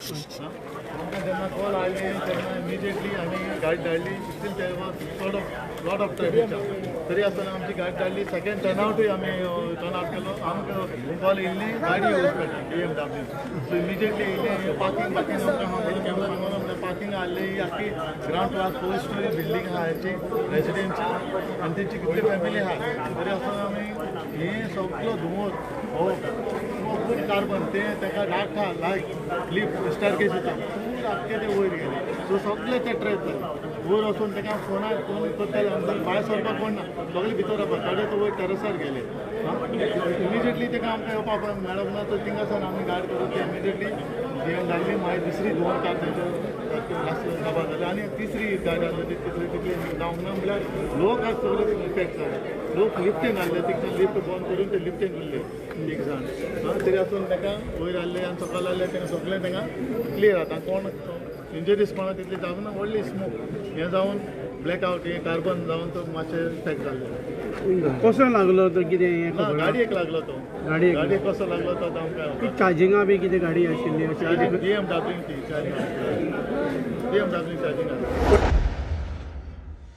आमकां जेन्ना कॉल आयली तेन्ना इमिजिएटली आमी गाडी धाडली. Still there was lot of traffic jam. तरी आसतना आमची गाडी धाडली. सेकंड टर्नआवटूय आमी टर्नआवट केलो. आमकां कॉल येयल्ली गाडी येवच पडली बीएमडब्ल्यू. सो इमिजिएटली येयले. पार्किंग पार्किंग आमकां सांगून म्हणल्यार पार्किंग आहली. ही आख्खी ground class four story building आहा हेची रेजिडेन्शियल आनी तेंची कितली फॅमिली आहा. तरी आसतना आमी हे सगलो धुंवर हो फूल कार्बन ते ताका डाक आहा लायक लिफ्ट स्टेरकेस येता फूल आख्खे ते वयर गेले. सो सगळे ते ट्रॅप जाले. वयर वचून ताका फोनार फोन करताले. आमकां भायर सरपाक कोण ना, सगळे भितर रावपाक. थोडे तर वयर टेरसार गेले. इमिजिएटली ताका आमकां येवपाक मेळप ना तर थिंगासान आमी गायड करून ते इमिजिएटली घेवन धाडली. मागीर दुसरी दोन कार तेंच्यो लास्ट काबार जाले आनी तिसरी गाडी आसली ती तितली तितली जावंक ना. म्हणल्यार लोक आज सगळे इफेक्ट जाले. लोक लिफ्टीन आहले. तितले लिफ्ट बंद करून ते लिफ्टीन उरले एक जाण. तरी आसून ताका वयर आहले आनी सकयल आहले. तांकां सगळें तांकां क्लियर. आतां कोण इंजरीज कोणा तितली जावंक ना. व्हडली स्मोक हें जावन ब्लॅक आवट हें कार्बन जावन तो मातशें इफेक्ट जाल्लें. कसो लागलो तो कितें हें ना. खबर? गाडयेक लागलो तो. गाडयेक? गाडयेक कसो लागलो तो आतां आमकां चार्जिंगा बी कितें गाडी आशिल्ली अशें? चार्जिंग बीएमडब्ल्यू ती चार्जिंग बीएमडब्ल्यू चार्जिंग.